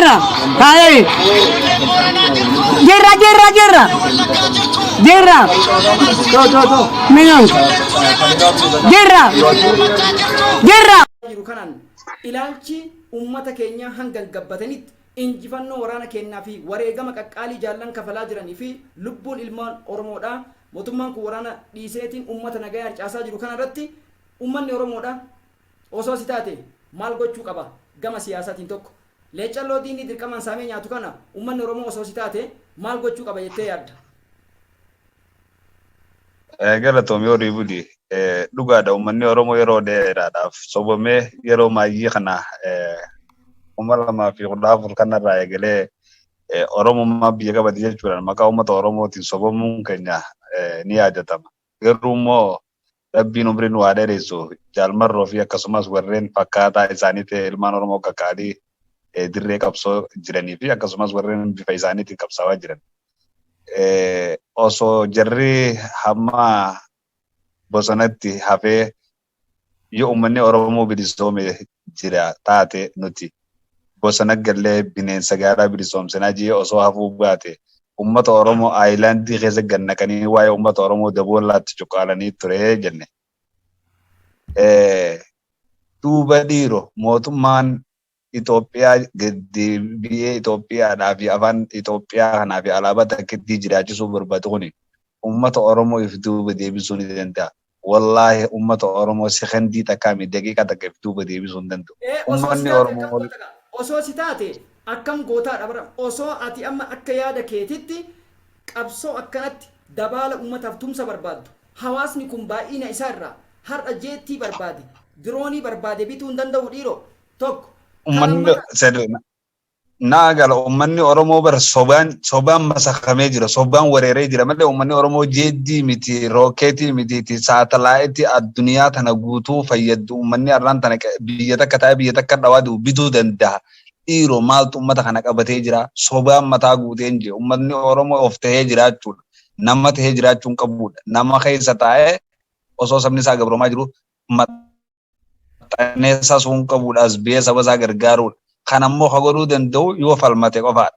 Jirra. Haye. Jirra jirra jirra. Jirra. To to to. Minun. Jirra. Jirra. Jiru kanaan ilaalchi ummata keenyaa hanga hin gabbatanitti injifannoo waraana keennaa fi wareegama qaqqaalii jaallan kafalaa jiranii fi lubbuun ilmaan Oromoodhaa mootummaan kun waraana dhiiseetiin ummata nagayaa harcaasaa jiru kana irratti ummanni Oromoodhaa osoo si taate maal gochuu qaba gama siyaasaatiin tokko leeccalloo diinni dirqamaan saamee nyaatu kana ummanni Oromoo osoo si taate maal gochuu qaba jettee yaadda? Galatoomi horii buli. Dhugaadha, uummanni Oromoo yeroo dheeraadhaaf sobamee yeroo maayyii kana 2014 kanarraa eegalee Oromummaa biyya qabate jechuudhaan maqaa uummata Oromootiin sobamuun keenya ni yaadatama. Garuu immoo Rabbiin umrii nu haa dheeressu, Jaal Marroo fi akkasumas warreen fakkaataa isaanii ta'e ilmaan Oromoo qaqqaalii dirree qabsoo jiranii fi akkasumas warreen bifa isaaniitiin qabsaawaa jiran. Osoo jarri hamma bosonatti hafee yoo uummanni Oromoo bilisoome jira taate, nuti bosona gallee bineensa gaaraa bilisoomsinaa jee osoo hafuu baate, uummata Oromoo aayilaandii keessa gad naqanii waa'ee uummata Oromoo daboollaatti cuqqaalanii ture jenne. Duuba dhiiro, mootummaan Itoophiyaa gad deebi'ee Itoophiyaadhaa fi afaan Itoophiyaa kanaa fi alaabaa takkittii jiraachisuu barbaadu kuni uummata Oromoo if duuba deebisuu ni danda'a. Wallaahi, uummata Oromoo sekondii takkaa mi daqiiqaa takka if duuba deebisuu hin danda'u. Osoo si Uummanni taate akkam Oromoo goota gaa? Osoo si taate akkam gootaadha bara? Osoo ati amma akka yaada keetitti qabsoo akkanatti dabaala uummataaf tumsa barbaaddu, hawaasni kun baay'ina isaa irraa har'a jeettii barbaade, diroonii barbaade bituu hin danda'u dhiiroo. Tokko. Kan Uummanni lammataa naa gala, uummanni Oromoo bara sobaan sobaan masakamee jira, sobaan wareeree jira malee uummanni Oromoo jeeddii miti, rookeetii miti, saatalaayitii addunyaa tana guutuu fayyaddu uummanni har'aan tana biyya takka taa'ee biyya takka dhawaa jiru bituu danda'a. Dhiiroo, maaltu uummata kana qabatee jira? Sobaan mataa guuteen jira. Uummanni Oromoo of tahee jiraachuudha. Nama tahee jiraachuu hin qabudha. Nama keessa taa'ee osoo sabni isaa gabroomaa jiru maxxanee sasuu hin qabudha. As biyya saba isaa gargaaruudha. Kan ammoo ka godhuu danda'u yoo falmate qofaadha.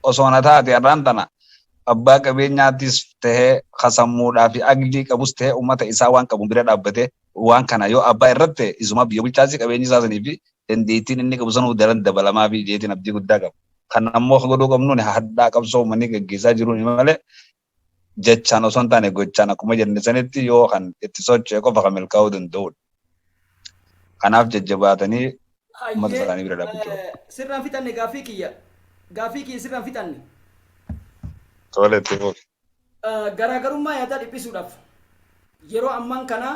Osoo na taate, har'aan tana abbaa qabeenyaattis tahee, kasammuudhaa fi aqlii qabus tahee, uummata isaa waan qabu bira dhaabbatee waan kana yoo abbaa irratti ta'e, isuma biyya bulchaasii qabeenyi isaa sanii fi dandeettiin inni qabu sanuu daran dabalamaa fi jeetiin abdii guddaa qaba. Kan ammoo ka godhuu qabnuun hadhaa qabsoo uummanni gaggeessaa jiruun malee jechaan osoo hin taane gochaan akkuma jenne sanitti yoo kan itti socho'e qofa kan milkaa'uu danda'udha. Kanaaf jajjabaatanii uummata isaanii bira dhaabbachuu qabu. Sirraan fixanne gaaffii kiyya. Gaaffii kiyya sirraan fixanne. Tole, itti fufi. Garaagarummaa yaadaa dhiphisuudhaaf yeroo ammaan kana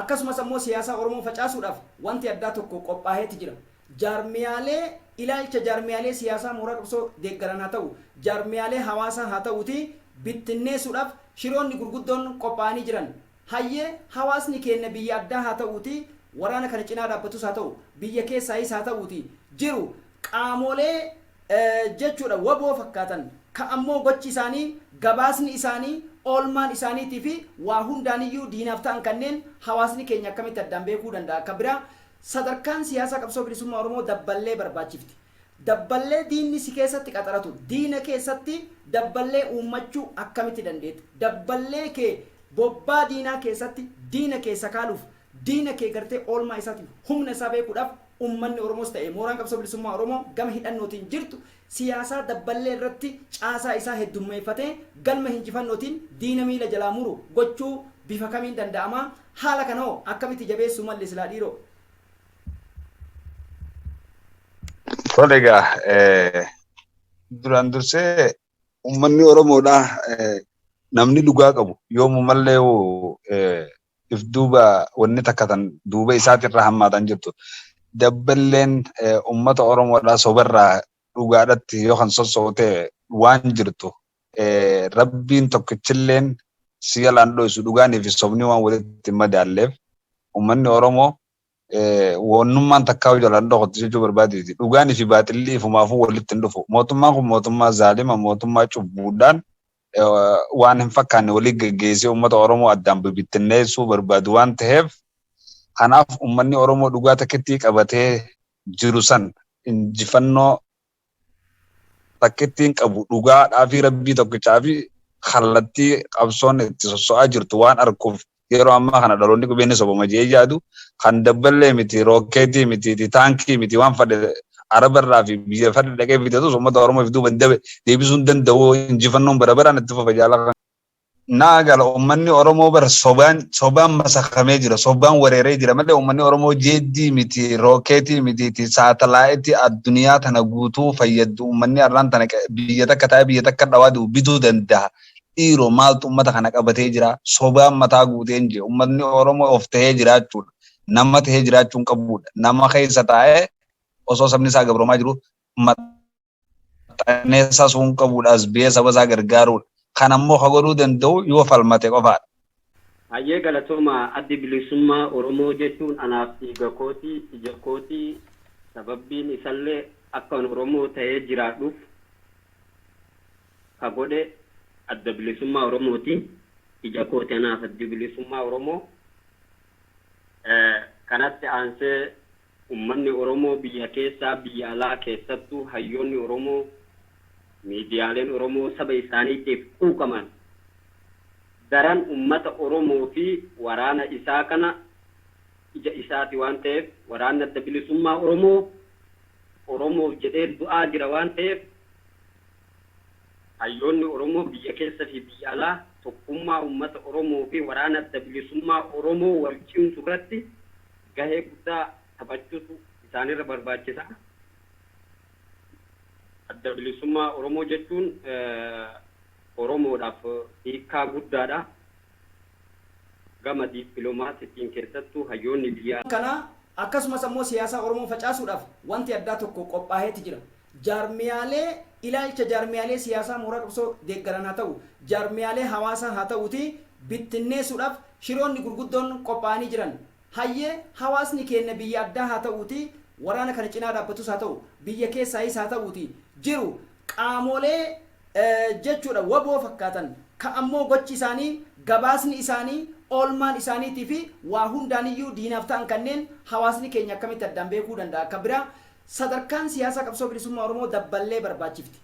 akkasumas ammoo siyaasaa Oromoo facaasuudhaaf wanti addaa tokko qophaaheeti jira. Jaarmiyaalee ilaalcha jaarmiyaalee siyaasaa mooraa qabsoo deeggaran haa ta'u, jaarmiyaalee hawaasaa haa ta'uutii bittinneessuudhaaf shiroonni gurguddoon qophaa'anii jiran. Hayyee, hawaasni keenna biyya addaa haa ta'uutii waraana kana cinaa dhaabbatus haa ta'u, biyya keessaayis haa ta'uutii jiru qaamolee jechuudha waboo fakkaatan ka ammoo gochi isaanii, gabaasni isaanii, oolmaan isaaniitii fi waa hundaaniyyuu diinaaf ta'an kanneen hawaasni keenya akkamitti addaan beekuu danda'a? Ka biraa, sadarkaan siyaasaa qabsoo bilisummaa Oromoo dabballee barbaachifti. Dabballee diinni si keessatti qaxaratu, diina keessatti dabballee uummachuu akkamitti dandeetta? Dabballee kee bobbaa diinaa keessatti diina kee sakaaluuf, diina kee gartee oolmaa isaatiif humna isaa beekuudhaaf ummanni Oromoos ta'e mooraan qabsoo bilisummaa Oromoo gama hidhannootiin jirtu siyaasaa dabballee irratti caasaa isaa heddummeeffatee galma hinjifannootiin diina miila jalaa muru gochuu bifa kamiin danda'ama? Haala kana hoo akkamitti jabeessuu malle silaa dhiiroo? Tole egaa, duraan dursee uummanni Oromoodhaa namni dhugaa qabu yoomumallee if duuba wanni takka tan duuba isaatirra hammaatan jirtu. Dabballeen uummata Oromoodhaa sobarraa dhugaadhatti yoo kan sosso'u ta'e waan jirtu Rabbiin tokkichilleen si jalaan dhoysu, dhugaanii fi sobni waan walitti hin madaalleef uummanni Oromoo wannummaan takkaa jalaan dhokotti jechuu barbaadeeti. Dhugaanii fi baaxilli ifumaafuu walitti hin dhufu. Mootummaan kun mootummaa zaalima, mootummaa cubbuudhaan waan hin fakkaanne walii gaggeessee uummata Oromoo addaan bibittinneessuu barbaadu waan ta'eef. Kanaaf uummanni Oromoo dhugaa takkittii qabatee jiru san injifannoo takkittiin qabu dhugaadhaa fi rabbii tokkichaa fi kallattii qabsoon itti sosso'aa jirtu waan arguuf yeroo ammaa kana dhaloonni qubeen ni sobama jee yaadu. Kan dabballee miti, rookeetii miti, taankii miti, waan fadhe Arabarraa fi biyya fadhe dhaqee bitatus uummata Oromoof duuba deebisuu hin danda'u. Injifannoon bara baraan itti fufa jaalala. Naa gala, uummanni Oromoo bara sobaan sobaan masakamee jira, sobaan wereeree jira malee uummanni Oromoo jeeddii miti, rookeetii miti, saatalaayitii addunyaa tana guutuu fayyaddu uummanni har'aan tana biyya takka taa'ee biyya takka dhawaa bituu danda'a. Dhiiroo, maaltu uummata kana qabatee jira? Sobaan mataa guuteen jira. Uummanni Oromoo of ta'ee jiraachuudha. Nama ta'ee jiraachuu hin qabudha. Nama keessa taa'ee osoo sabni isaa gabroomaa jiru maxxaneessaa sun qabudha. As biyya saba isaa gargaaruudha. Kan ammoo ka godhuu danda'u yoo falmate qofaadha. Hayyee, galatooma. Addi Bilisummaa Oromoo jechuun anaaf dhiiga kootii, ija kootii. Sababbiin isallee akka Oromoo ta'ee jiraadhuuf ka godhe Adda Bilisummaa Oromooti. Ija kooti anaaf Addi Bilisummaa Oromoo. Kanatti aansee uummanni Oromoo biyya keessaa, biyya alaa, keessattuu hayyoonni Oromoo, miidiyaaleen Oromoo saba isaaniitiif quuqaman daran uummata Oromoo fi waraana isaa kana ija isaati waan ta'eef, waraanni Adda Bilisummaa Oromoo Oromoof jedhee du'aa jira waan ta'eef, hayyoonni Oromoo biyya keessa fi biyya alaa tokkummaa uummata Oromoo fi waraana Adda Bilisummaa Oromoo wal cimsu irratti gahee guddaa taphachuutu isaanirra barbaachisa. Adda Bilisummaa Oromoo jechuun Oromoodhaaf hiikkaa guddaadha. Gama dippiloomaasiitiin keessattuu hayyoonni biyya Kana akkasumas ammoo siyaasa Oromoo facaasuudhaaf wanti addaa tokko qophaa'eeti jira. Jaarmiyaalee ilaalcha jaarmiyaalee siyaasaa mooraa qabsoo deeggaran haa ta'u, jaarmiyaalee hawaasaa haa ta'uuti, bittinneessuudhaaf shiroonni gurguddoon qophaa'anii jiran. Hayyee, hawaasni keenya biyya addaa haa ta'uuti waraana kana cinaa dhaabbatus haa ta'u, biyya keessaayis haa ta'uuti jiru, qaamolee jechuudha waboo fakkaatan ka ammoo gochi isaanii, gabaasni isaanii, oolmaan isaaniitii fi waa hundaaniyyuu diinaaf ta'an kanneen hawaasni keenya akkamitti addaan beekuu danda'a? Akka biraa sadarkaan siyaasaa qabsoo bilisummaa Oromoo dabballee barbaachifti.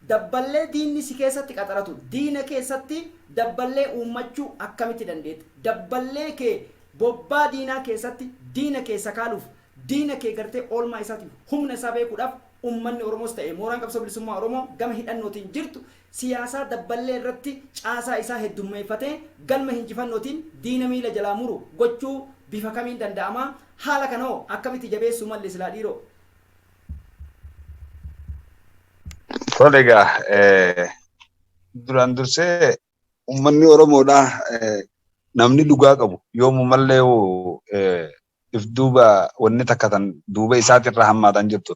Dabballee diinni si keessatti qaxaratu, diina keessatti dabballee uummachuu akkamitti dandeetta? Dabballee kee bobbaa diinaa keessatti diina kee sakaaluuf, diina kee gartee oolmaa isaatiif humna isaa beekuudhaaf, ummanni Oromoos ta'e mooraan qabsoo bilisummaa Oromoo gama hidhannootiin jirtu siyaasaa dabballee irratti caasaa isaa heddummeeffatee galma hinjifannootiin diina miila jalaa muru gochuu bifa kamiin danda'ama? Haala kana hoo akkamitti jabeessuu malli silaa, dhiiroo? Tole egaa, duraan dursee uummanni Oromoodha namni dhugaa qabu yoomumallee if duuba wanni takka tan duuba isaatirraa hammaatan jirtu.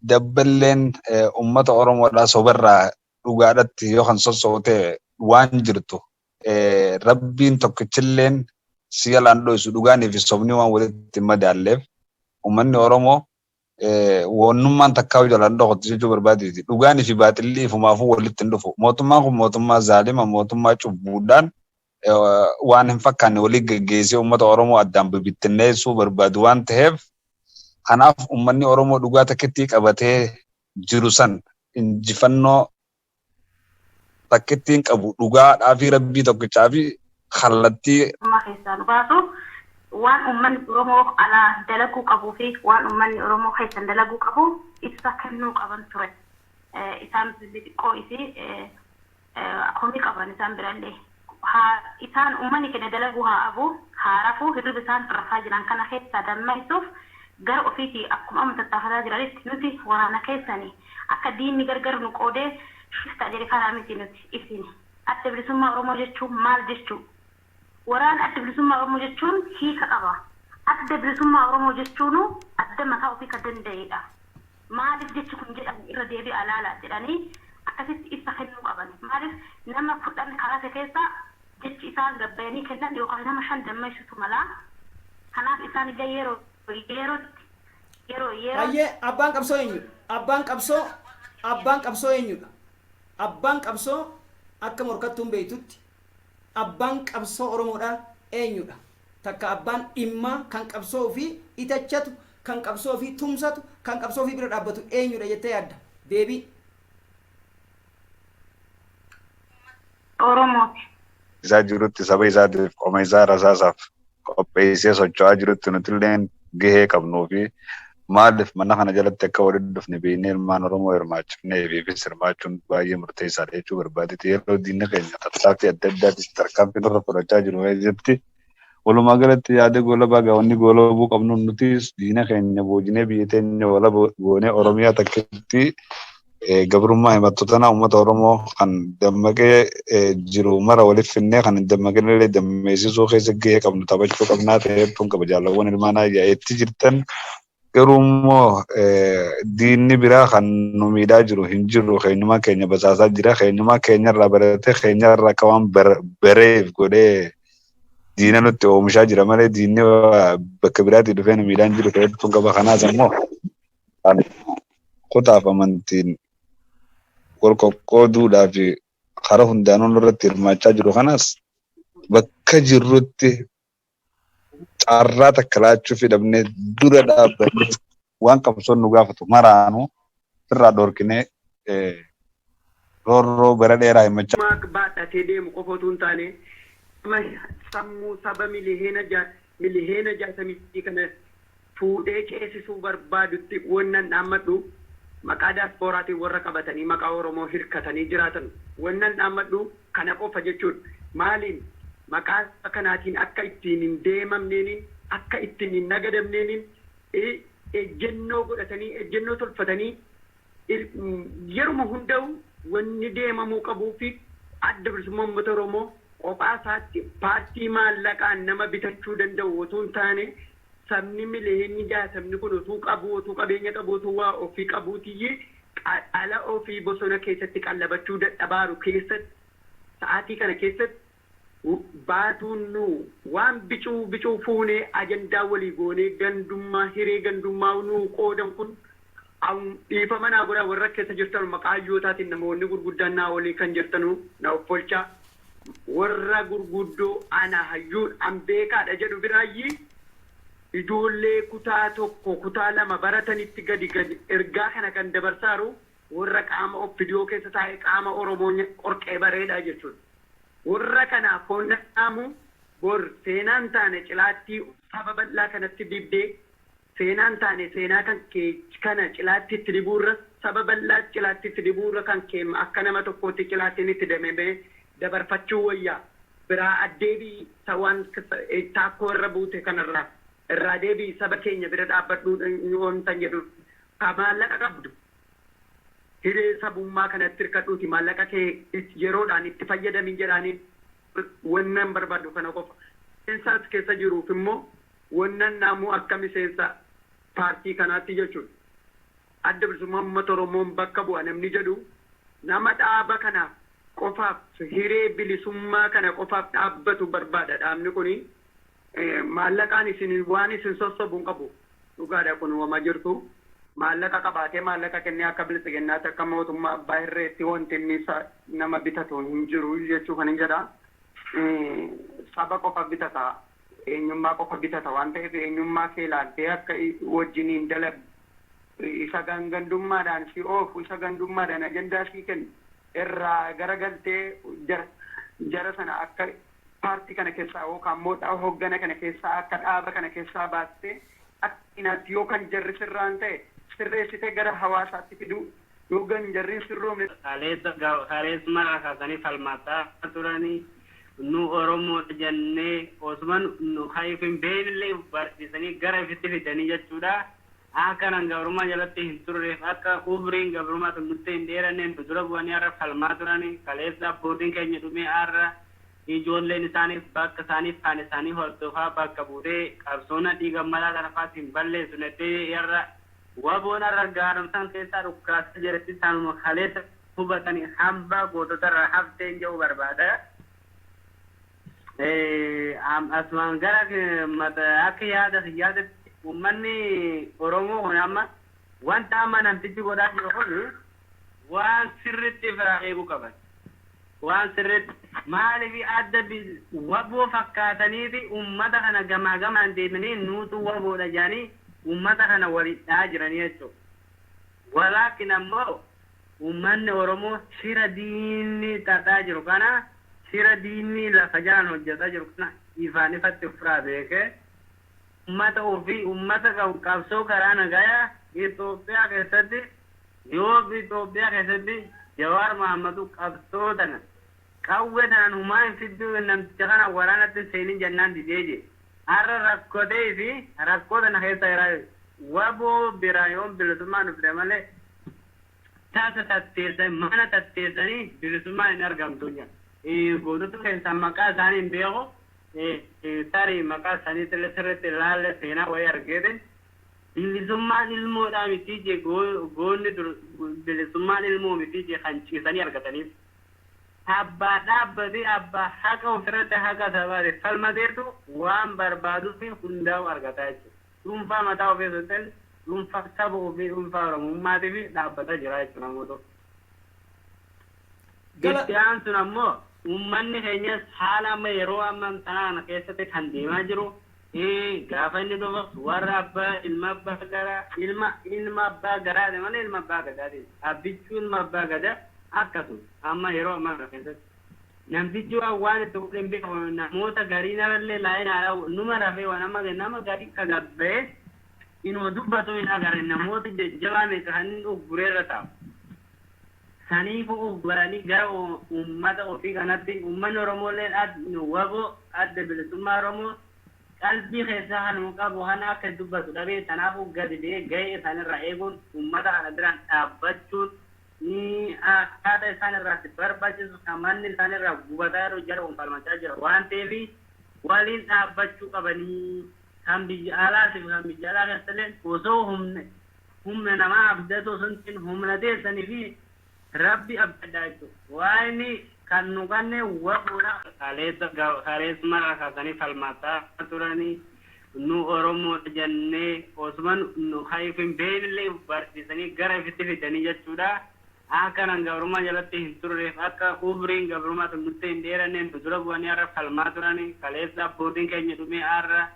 Dabballeen uummata Oromoodha sobarraa dhugaadhatti yoo kan sosso'u ta'e waan jirtu rabbiin tokkichilleen si jalaan dho'isu. Dhugaanii fi sobni waan walitti hin madaalleef uummanni Oromoo wannummaan takkaa jalaan dhokotti jechuu barbaadeeti. Dhugaanii fi baaxilli ifumaafuu walitti hin dhufu. Mootummaan kun mootummaa zaalima, mootummaa cubbuudhaan waan hin fakkaanne walii geggeessee uummata Oromoo addaan bibittinneessuu barbaadu waan ta'eef, kanaaf uummanni Oromoo dhugaa takkittii qabatee jiru san injifannoo takkittiin qabu dhugaadhaa fi rabbii tokkichaa fi kallattii keessaa nu baasu, waan uummanni Oromoo alaa dalaguu qabuu fi waan uummanni Oromoo keessan dalaguu qabu ibsa kennuu qaban ture. Isaan xixiqqoo isii komii qaban isaan birallee. Haa isaan uummanni keenya dalaguu haa abu, haa rafuu. Hirriba isaan rafaa jiran kana keessaa dammaysuuf gara ofiitii akkuma amma tattaafataa jiranitti nuti waraana keessanii akka diinni gargar nu qoodee shiftaa jedhe kanaa miti. Nuti isin Adda Bilisummaa Oromoo jechuun maal jechuu? Waraana Adda Bilisummaa Oromoo jechuun hiika qaba. Adda Bilisummaa Oromoo jechuun adda mataa ofii kan danda'edha. Maaliif jechi kun jedhame irra deebi'aa ilaalaa jedhanii akkasitti ibsa kennuu qaban. Maaliif nama 10 karate keessa jechi isaan gabbayanii kennan yookaan nama shan dammaysutu mala. Kanaaf isaan illee yeroo yerootti yeroo yeroo Hayyee, abbaan qabsoo eenyu? Abbaan qabsoo eenyudha? Abbaan qabsoo akka morkattuun beektutti abbaan qabsoo Oromoodhaa eenyudha? Takka abbaan dhimmaa kan qabsoo ofii itachatu, kan qabsoo ofii tumsatu, kan qabsoo ofii bira dhaabbatu eenyudha jettee yaadda? Deebii. Oromooti. Isaa jirutti saba isaatiif qoma isaa rasaasaaf qopheessee socho'aa jirutti nutilleen gahee qabnuu fi maaliif mana kana jalatti akka walitti dhufne beeknee ilmaan Oromoo hirmaachifnee fi hirmaachuun baay'ee murteessaadha jechuu barbaadeeti. Yeroo diinni keenya tattaaffii adda addaatis tarkaanfii nurra fudhachaa jiru keessatti, walumaa galatti yaada goolabaa gaawwanni goolabuu qabnu, nutis diina keenya boojinee biyya teenya walaba goonee Oromiyaa takkatti gabrummaa himattoota uummata Oromoo kan dammaqee jiru mara waliif finnee kan hin dammaqin illee dammeessisuu keessa gahee qabnu taphachuu qabnaa ta'eetuun qaba. Jaalawwan ilmaan yaa'eetti jirtan, garuu immoo diinni biraa kan nu miidhaa jiru hin jiru. Keenyumaa keenya basaasaa jira. Keenyumaa keenyarraa baratee keenyarraa akka waan bareef godhee diina nutti oomishaa jira malee diinni bakka biraatii dhufee nu miidhaan jiru ta'eetuun qaba. Kanaas immoo kutaaf amantiin wal qoqqooduudhaa fi karaa hundaanuu nurratti hirmaachaa jiru kanas bakka jirrutti carraa takka laachuu fi dhabnee dura dhaabbannee waan qabsoon nu gaafatu maraanuu ofirraa dhorkinee roorroo bara dheeraa himachaa baadhatee deemu qofa otoo hin taane, sammuu saba miliheena 60 kana fuudhee ceesisuu barbaadutti wannan dhaammadhu, maqaa daasporaatiin warra qabatanii maqaa Oromoo hirkatanii jiraatan wannan dhaammadhu kana qofa jechuudha. Maaliin maqaa kanaatiin akka ittiin hin deemamneeniin, akka ittiin hin nagadamneeniin ejjennoo godhatanii, ejjennoo tolfatanii, yeruma hunda'u wanni deemamuu qabuu fi Adda Bilisummaa Uummata Oromoo qophaa isaatti paartii maallaqaan nama bitachuu danda'u otoo hin taane, sabni miliyoonni 60 kun otuu qabu, otuu qabeenya qabu, otuu waa ofii qabuutiyyi dhala ofii bosona keessatti qallabachuu dadhabaaru keessatti, sa'aatii kana keessatti baatuun nu waan bicuu bicuu fuunee ajandaa walii goonee gandummaa, hiree gandummaa nuu qoodan kun dhiifama naa godhaa. Warra keessa jirtan, maqaa hayyootaatiin namoonni gurguddaan naa olii kan jirtanu na offolchaa. Warra gurguddoo ana hayyuun an beekaadha jedhu biraayyii ijoollee kutaa 1, kutaa 2 baratanitti gadi gadi ergaa kana kan dabarsaaru warra qaama OPDO keessa taa'ee qaama Oromoo qorqee bareedha jechuudha. Warra kanaaf honnaamu bor seenaan taane cilaattii saba bal'aa kanatti dibdee, seenaan taane seenaa kan kee kana cilaatti itti dibuurra, saba bal'aa cilaatti itti dibuurra, kan kee akka nama tokkootti cilaattiin itti damee dabarfachuu wayyaa. Biraa addeebii waan taakkoo irra buute kanarraa irraa deebii saba keenya bira dhaabbadhuu wantan jedhu. Ka maallaqa qabdu hiree sabummaa kanatti hirkadhuuti maallaqa kee yeroodhaan itti fayyadamin jedhaaniin wannan barbaadu kana qofa. Miseensa as keessa jiruuf immoo wannan naamuu akka miseensa paartii kanaatti jechuudha. Adda Bilisummaa Uummata Oromoon bakka bu'a namni jedhu nama dhaaba kanaaf qofaaf, hiree bilisummaa kana qofaaf dhaabbatu barbaada dhaabni kuni. Maallaqaan isin waan isin sossobu hin qabu, dhugaadha kun wama jirtu. Maallaqa qabaatee maallaqa kennee akka biltsiginnaatti, akka mootummaa abbaa hirreetti wanti inni nama bitatu hin jiru jechuu kan hin jedha. Saba qofa bitata, eenyummaa qofa bitata waan ta'eef, eenyummaa kee ilaaltee akka wajjiniin dalagu isa gandummaadhaan si oofu, isa gandummaadhaan ajandaa sii kennu irraa garagaltee jara sana akka paartii kana keessaa yookaan immoo hoggana kana keessaa, akka dhaaba kana keessaa baastee akka inaatti yookaan jarri sirraan ta'e sirreessitee gara hawaasaatti fiduu yookaan jarri sirroomne. Kaleessumarraa kaasanii falmataa turanii, nu Oromoo jennee osuma nu hayif hin beeknillee barsiisanii gara ifitti fidanii jechuudha. Akka nan gabrummaa jalatti hin turreef, akka umriin gabrummaa sun nutti hin dheeranne nu dura bu'anii har'a falmaa turanii. Kaleessa abbootiin keenya dhumee, har'a ijoolleen isaaniif bakka isaaniif kaan isaanii hordofaa bakka buutee qabsoona dhiiga mataa kana hin balleessu nettee har'a waboon har'a gaaromsan keessaa dhukkaasaa jiratti sanuma kaleessa hubatanii hambaa gootota irraa hafteen jedhu barbaada. Asumaan gara akka yaada yaadatti, uummanni Oromoo kun amma wanta amma namtichi godhaa jiru kun waan sirriitti irraa eeguu qaban. Waan sirriitti maaliif adda waboo fakkaataniiti ummata kana gamaa gamaan deemanii nuutu waboodha jedhanii ummata kana waliin dhahaa jiranii jechuudha. Walaakin ammoo ummanni Oromoo shira diinni xaxaa jiru kana, shira diinni lafa jalaan hojjetaa jiru kana ifaan ifatti ofirraa beekee ummata ofii, ummata qabsoo karaa nagayaa Itoophiyaa keessatti, yoo Itoophiyaa keessatti Jawaar Mahammadu qabsoo tana qawwee tanaan humaa hin fidduu, namticha kana waraanatti hin seenin jennaan didee jee. Har'a rakkotee fi rakkoo tana keessa jira. Waboo biraa yoon bilisummaan dhufte malee tasa tatteessanii mana tatteessanii bilisummaan hin argamtu jedha. Gootota keessaa maqaa isaanii hin beeku. Tarii maqaa isaanii sirriitti ilaalle seenaa wayii argeetin bilisummaan ilmoodhaa miti jee, goonni dur bilisummaan ilmoo miti jee kan ciisanii argataniif. Abbaa dhaabbatee, abbaa haqa ofirratti haqa sabaate falmateetu waan barbaaduu fi hundaa'u argataa jechuudha. Dhuunfaa mataa ofii osoo hin ta'in dhuunfaa saba ofii, dhuunfaa Oromummaatiif dhaabbataa jira jechuudha namoota. Itti aansuun ammoo uummanni keenyas haala amma yeroo amma tanaa kana keessatti kan deemaa jiru, gaafa inni dhufu warra abbaa ilma abbaa garaa ilma abbaa garaati malee ilma abbaa gadaati. Abbichuu ilma abbaa gadaa akkasuma amma yeroo ammaa kana keessatti. Namtichi waan itti godhe hin beeku, namoota garii narallee laayinaadha numa rafee waan amma nama garii ka gabba'ee inuma dubbatu hin agarre, namoota jajjabaa meeqa kan inni uggureerra taa'u. Saniifuu uggaranii gara uummata ofii kanatti uummanni Oromoolee waboo Adda Bilisummaa Oromoo qalbii keessaa kanuma qabu kana akka dubbatu dhabee, tanaafuu gadi ba'ee gahee isaanirraa eeguun uummata kana biraan dhaabbachuun akkaataa isaan irraa barbaachisu kan manni isaan irraa gubataa jiru jala falmachaa jira waan ta'eef waliin dhaabbachuu qabanii, kan biyya alaatiif kan biyya alaa keessallee osoo humna namaa abdatu osoo hin ta'in humna teessanii fi Rabbi abdadhaa jechuudha. Waan kan nu kanne wabuudha. Kaleessumarraa kaasanii falmataa turanii nu Oromoodha jennee osuma nu hin beeknellee barsiisanii gara ifitti fidanii jechuudha. Akka nan gabrummaa jalatti hin turreef, akka umriin gabrummaa sun nutti hin dheeranne nu dura bu'anii har'a falmaa turanii. Kaleessa abbootiin keenya dhumee, har'a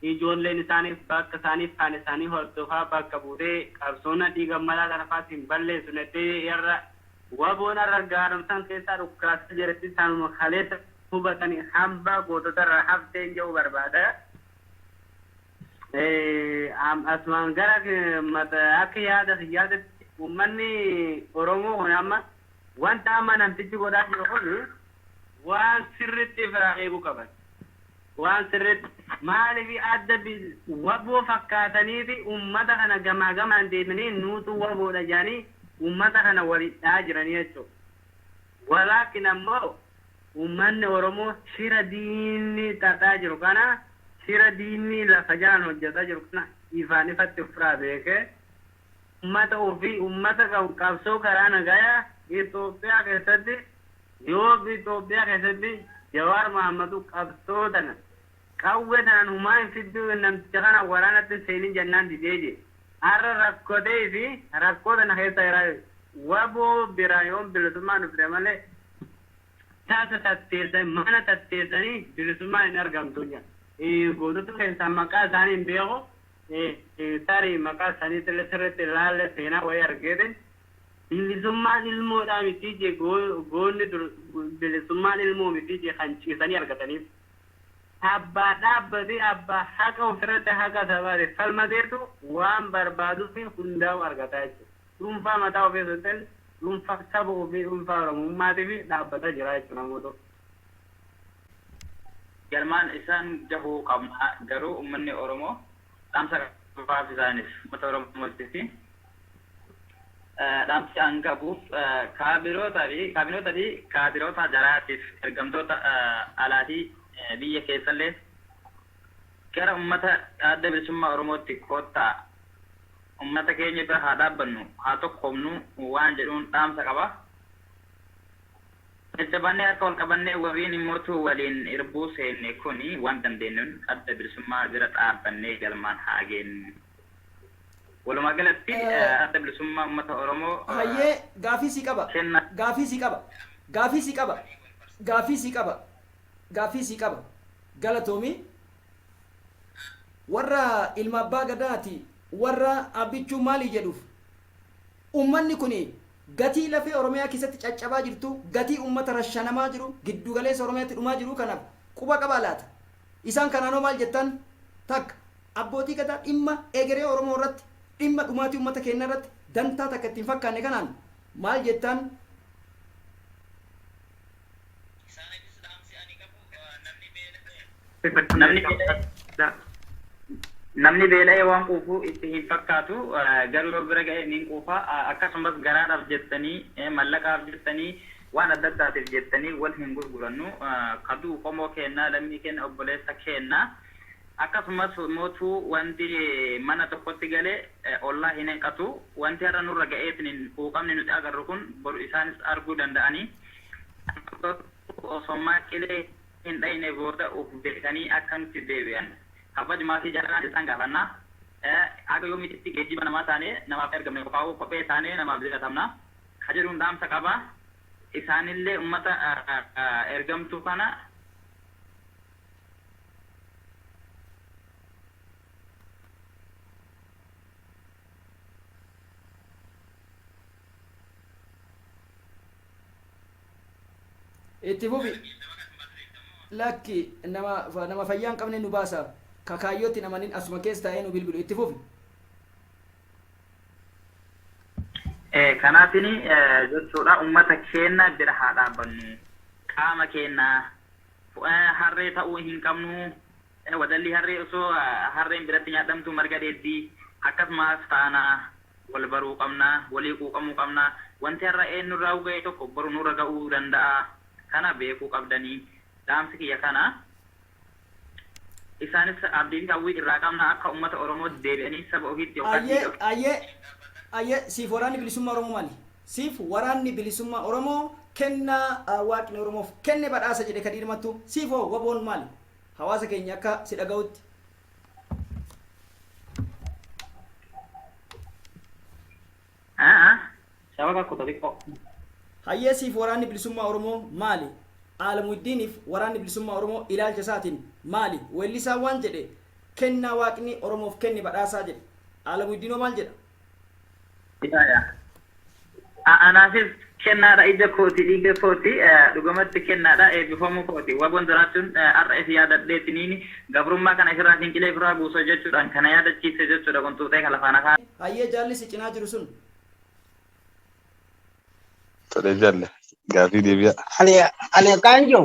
ijoolleen isaaniif bakka isaaniif kan isaanii hordofaa bakka buutee qabsoona dhiiga mataa kana faatti hin balleessu nettee har'a waboon har'a gaaromsan keessaa dhukkaasaa jiratti sanuma kaleessa hubatanii hambaa gootota irraa hafteen jedhu barbaada. Asumaan gara akka yaada yaadatti uummanni Oromoo kun amma wanta amma namtichi godhaa jiru kun waan sirriitti ofirraa eeguu qaban. Waan sirriitti maaliif adda waboo fakkaataniiti uummata kana gamaa gamaan deemanii nuutu waboodha jedhanii uummata kana waliin dhahaa jiranii jechuudha. Walaakin ammoo uummanni Oromoo shira diinni xaxaa jiru kana, shira diinni lafa jalaan hojjetaa jiru kana ifaan ifatti ofirraa beekee ummata ofii, ummata qabsoo karaa nagayaa Itoophiyaa keessatti, yoo Itoophiyaa keessatti Jawaar Mahammadu qabsoo tana qawwee tanaan humaa hin fidduu, namticha kana waraanatti hin seenin jennaan didee jee. Har'a rakkotee fi rakkoo tana keessa jira. Waboo biraa yoon bilisummaan dhufte malee tasa tatteessanii mana tatteessanii bilisummaan hin argamtu jedha. Gootota keessaa maqaa isaanii hin beeku. Tarii maqaa isaanii sirriitti ilaalle seenaa wayii argeetin bilisummaan ilmoodhaa miti jee, goonni bilisummaan ilmoo miti jee kan ciisanii argataniif. Abbaa dhaabbatee, abbaa haqa ofirratti haqa sabaate falmateetu waan barbaaduu fi hundaa'u argataa jechuudha. Dhuunfaa mataa ofii osoo hin ta'in dhuunfaa saba ofii, dhuunfaa Oromummaatiif dhaabbataa jira jechuudha namoota. Galmaan isaan gahuu qabna, garuu uummanni Oromoo dhaamsa qabaaf isaaniif, uummata Oromootii fi dhaamsi an qabuuf kaabinoota fi kaadiroota jaraatiif, ergamtoota alaatii biyya keessallee, gara uummata Adda Bilisummaa Oromootti koottaa, uummata keenya bira haa dhaabbannu, haa tokkoomnu waan jedhuun dhaamsa qaba. Jajjabaannee harka wal qabannee wabiin immootu waliin irbuu seenne kuni waan dandeenyuun adda bilisummaa bira dhaabbannee galmaan haa geenyu. Walumaa galatti, Adda Bilisummaa Uummata Oromoo Hayyee, gaafii sii qaba. Kenna. Gaafii sii qaba. Gaafii si qaba. Gaafii si qaba. Gaafii si qaba. Galatoomi. Warra ilma abbaa gadaati, warra Abbichuu maali jedhuuf, ummanni kun gatii lafee Oromiyaa keessatti caccabaa jirtu, gatii ummata rashanamaa jiru, giddugaleessa Oromiyaatti dhumaa jiru kanaaf quba qabaa laata? Isaan kanaanoo maal jettan? Takka abbootii gadaa dhimma egeree Oromoo irratti, dhimma dhumaatii ummata keenyaa irratti dantaa takka ittiin fakkaanne kanaan maal jettan? Namni beela'ee waan quufu itti hin fakkaatu, garuu yoo bira ga'e ni quufa. Akkasumas garaadhaaf jettanii, mallaqaaf jettanii, waan adda addaatiif jettanii wal hin gurgurannu. Kaduu qomoo keenna, lammii keenna, obboleessa keenna. Akkasumas mootuu wanti mana tokkotti gale ollaa hin hanqatu. Wanti har'a nurra ga'eetiin quuqamni nuti agarru kun boru isaanis arguu danda'anii, osoo qilee hin dhayne booda uf beekanii akka nutti deebi'an kabajumaa fi jaalalaan isaan gaafanna. Akka yoomitti geejjiba namaa taanee namaaf ergamne qofaa'uu kophee taanee namaaf jiratamna. Ka jedhuun dhaamsa qaba. Isaanillee ummata ergamtuu kana Itti fufi. Lakki, nama fayyaa hin qabne nu baasa. Kakaayyootti namanin asuma keessa taa'ee nu bilbilu. Itti fufi. Kanaafin jechuudha, ummata keenya bira haa dhaabbannu. Qaama keenya harree ta'uu hin qabnu. Wadalli harree osoo harreen biratti nyaadhamtu marga dheeddii, akkasumas taana wal baruu qabna, walii quuqamuu qabna. Wanti har'a eenyurraa ga'e tokko boru nurra ga'uu danda'a. Kana beekuu qabdanii, dhaamsi kiyya kana. Isaanis abdii fi hawwii irraa qabna akka ummata Oromoo deebi'anii saba ofiitti yookaan Ayyee, ayyee, ayyee, siif waraanni bilisummaa Oromoo maali? Siif waraanni bilisummaa Oromoo kennaa Waaqni Oromoof kenne, badhaasa jedhe Kadiir Mattuu. Siif hoo WBOn maali? Hawaasa keenya akka si dhaga'utti. Shabaka kuta xiqqoo. Hayyee, siif waraanni bilisummaa Oromoo maali? Alamuddiiniif waraanni bilisummaa Oromoo ilaalcha isaatiin maali? Weellisaa waan jedhe, kennaa Waaqni Oromoof kenne, badhaasaa jedhe. Alamuddiinoo maal jedha? Anaafis kennaadha, ija kooti, dhiiga kooti, dhugamatti kennaadha, eebbifamuu kooti. WBOn jiraachuun har'a if yaadadheetiniin gabrummaa kana ifirraa finqilee ifirraa buusa jechuudhaan kana yaadachiise jechuudha, qunxuuxee kan lafaan afaan. Hayyee, jaalli si cinaa jiru sun. Tole jalle, gaafii deebi'a. Ani akkaan jiru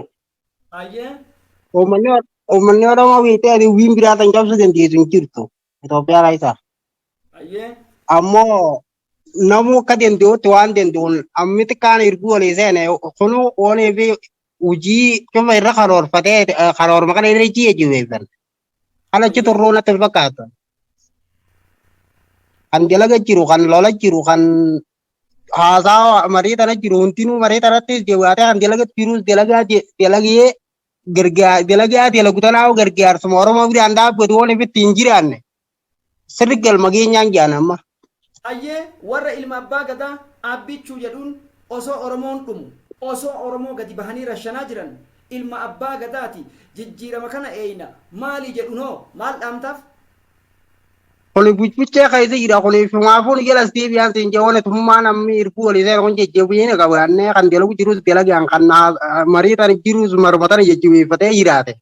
Hayyee. Uummanni Oromoo beektee ati wiin biraa tan cabsuu dandeessu hin jirtu Itoophiyaa keessa. Hayyee. Ammoo namuu akka danda'utti waan danda'uun ammi xiqqaan erguu walii seene kunu oonii fi hojii cufa irra karoorfatee karoorma kana irra ji'e jiweessan. Kan achi turruu natti hin fakkaatu. Kan dalaga jiru, kan lola jiru, kan haasaa marii tana jiru hundinuu marii tanattis jabaatee kan dalaga jirus dalagaa dalagee gargaar dalagaa dalagu tanaa gargaarsuma Oromoo biraan dhaabbatu waan ifitti hin jiraanne sirri galma geenyaan jaan amma. Hayyee, warra ilma abbaa gadaa Abbichuu jedhuun osoo Oromoon dhumu, osoo Oromoo gadi bahanii rashanaa jiran, ilma abbaa gadaati, jijjiirama kana eeyna maali jedhunoo maal dhaamtaaf? Kuni buchbuchee keessa jira, kuni shumaafuun jala deebi'aan siin jee, waan tummaa namni irbuu walii seera kun jajjabeenya qabaannee kan dalagu jirus dalagaan, kan marii tan jirus maruma tana jajjabeeffatee jiraate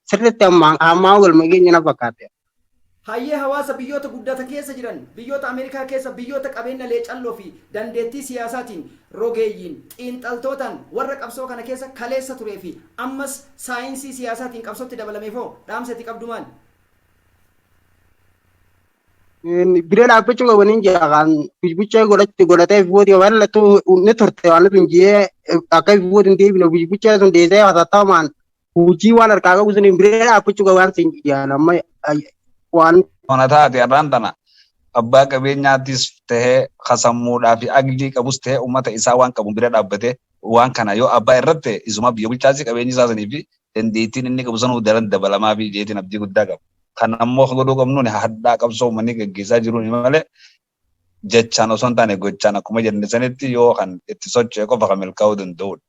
sirriitti ammaa ammaa galma keenya na fakkaate. Hayyee, hawaasa biyyoota guddata keessa jiran, biyyoota Ameerikaa keessa, biyyoota qabeenya leecalloo fi dandeettii siyaasaatiin, rogeeyyiin, xiinxaltootaan, warra qabsoo kana keessa kaleessa turee fi ammas saayinsii siyaasaatiin qabsootti dabalameefoo dhaamsa itti qabdu maali? Bira dhaabbachuu qabaniin jira, kan buchbuchee godhatee fi waan ni turte waan sun jee akka fi hin deebine buchbuchee sun deesee hatattamaan hojii waan harkaa qabu sun bira dhaabbachuu qaban siin jaan amma waan. Ona taate har'aan tana abbaa qabeenyaattis tahee, kasammuudhaa fi aqlii qabus tahee, uummata isaa waan qabu bira dhaabbatee waan kana yoo abbaa irratti isuma biyya bulchaasii qabeenyi isaa sanii fi dandeettiin inni qabu sanuu daran dabalamaa fi jeetiin abdii guddaa qaba. Kan ammoo godhuu qabnuun hadhaa qabsoo uummanni gaggeessaa jiruun malee jechaan osoo hin taane gochaan akkuma jenne sanitti yoo kan itti socho'e qofa kan milkaa'uu danda'udha.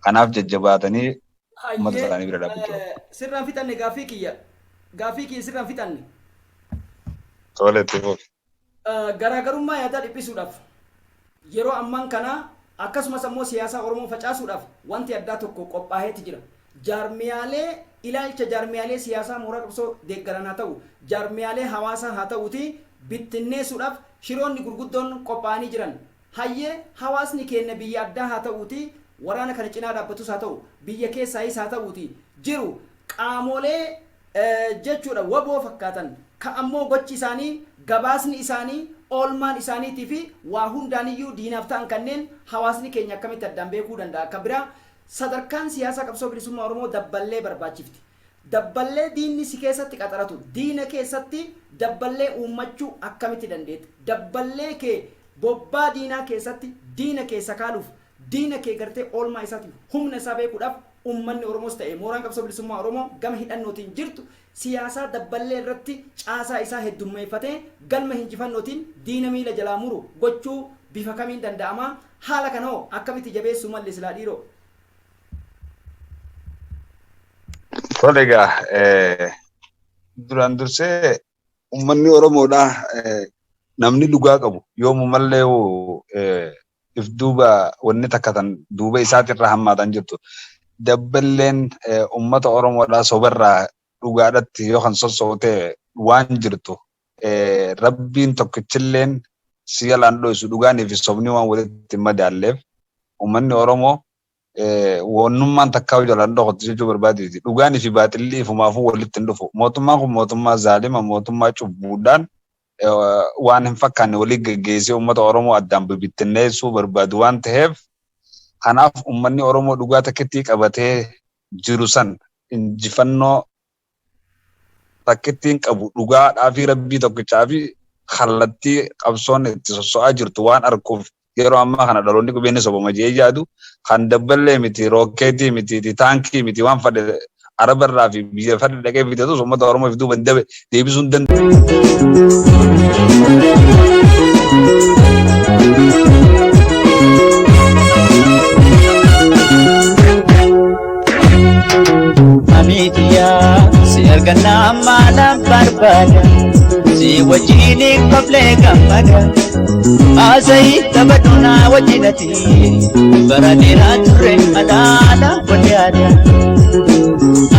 Kanaaf jajjabaatanii uummata isaanii bira dhaabbachuu qabu. Sirraan fixanne gaaffii kiyya. Gaaffii kiyya sirraan fixanne. Tole, itti fufi. Garaagarummaa yaadaa dhiphisuudhaaf yeroo ammaan kana akkasumas ammoo siyaasa Oromoo facaasuudhaaf wanti addaa tokko qophaaheeti jira. Jaarmiyaalee ilaalcha jaarmiyaalee siyaasaa mooraa qabsoo deeggaran haa ta'u, jaarmiyaalee hawaasaa haa ta'uuti bittinneessuudhaaf shiroonni gurguddoon qophaa'anii jiran. Hayyee, hawaasni keenya biyya addaa haa ta'uuti waraana kana cinaa dhaabbatus haa ta'u, biyya keessaayis haa ta'uuti jiru qaamolee jechuudha WBO fakkaatan ka ammoo gochi isaanii, gabaasni isaanii, oolmaan isaaniitii fi waa hundaaniyyuu diinaaf ta'an kanneen hawaasni keenya akkamitti addaan beekuu danda'a? Kan biraa, sadarkaan siyaasaa qabsoo bilisummaa Oromoo dabballee barbaachifti. Dabballee diinni si keessatti qaxaratu, diina keessatti dabballee uummachuu akkamitti dandeetta? Dabballee kee bobbaa diinaa keessatti diina kee sakaaluuf, diina kee gartee oolmaa isaatiif humna isaa beekuudhaaf ummanni Oromoos ta'e mooraan qabsoo bilisummaa Oromoo gama hidhannootiin jirtu siyaasaa dabballee irratti caasaa isaa heddummeeffatee galma hinjifannootiin diina miila jalaa muru gochuu bifa kamiin danda'ama? Haala kana hoo akkamitti jabeessuu malle silaa dhiiroo? Tole egaa, duraan dursee uummanni Oromoodhaa namni dhugaa qabu yoomumallee if duuba wanni takka tan duuba isaatirra hammaatan jirtu. Dabballeen uummata Oromoodhaa sobarraa dhugaadhatti yoo kan sosso'u ta'e waan jirtu rabbiin tokkichilleen si jalaan dho'isu, dhugaanii fi sobni waan walitti hin madaalleef uummanni Oromoo wannummaan takkaa jalaan dhokotti jechuu barbaadeeti. Dhugaanii fi baaxilli ifumaafuu walitti hin dhufu. Mootummaan kun mootummaa zaalima, mootummaa cubbuudhaan waan hin fakkaanne walii geggeessee uummata Oromoo addaan bibittinneessuu barbaadu waan ta'eef, kanaaf uummanni Oromoo dhugaa takkittii qabatee jiru san injifannoo takkittiin qabu dhugaadhaa fi rabbii tokkichaa fi kallattii qabsoon itti sosso'aa jirtu waan arguuf yeroo ammaa kana dhaloonni qubeen sobama jee yaadu kan dabballee miti, rookeetii miti, taankii miti, waan fadhe arabarraa fi biyya fadhe dhaqee fitatus uummata Oromoo fi duuba dabe deebisuu hin danda'u. Amiitiyaa, si argannaa maalaan barbaada, si wajjin koflee gammada. Haasa'ii taphadhunaa wajjinati bara dheeraa turre alaala walli aadaa.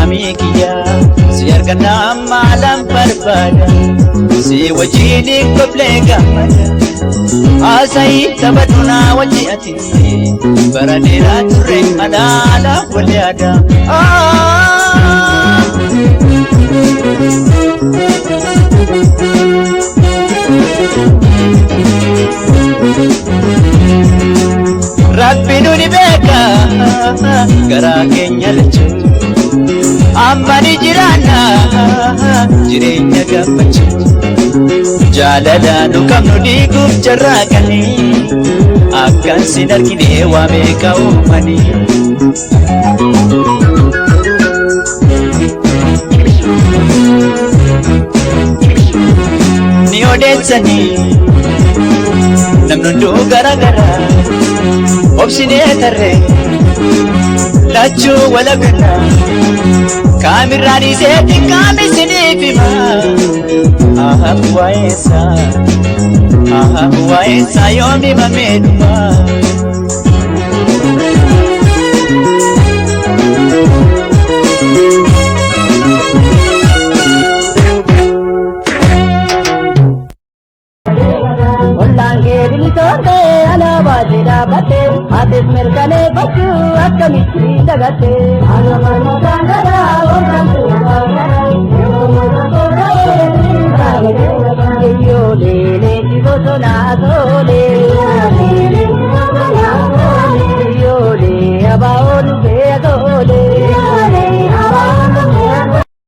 Amiikiyyaa, si argannaa maalaan barbaada, si wajjin koflee gammada. Haasa'ii taphadhunaa wajjinati bara dheeraa turre alaala walli aadaa. Rabbi nuni beeka garaa keenya lachuu, amma ni jiraanna jireenya gammachuu. Jaalala nu qabnu diiguuf jarraaqanii akkan sin argine waa meeqa uumanii. Ni odeessanii namni hunduu gara gara obsinee tarree lachuu wal agarra kaamirraan iseetti kaami isiniif hima. Aha, waa'eessa, aha, waa'eessa yoom himamee dhuma. Ollaan kee bilisoomte alaabaa ishee dhaabbatte, atis mirkaneeffachuu akkamitti dagatte. Iyyoolee leenji bosonaa toolee.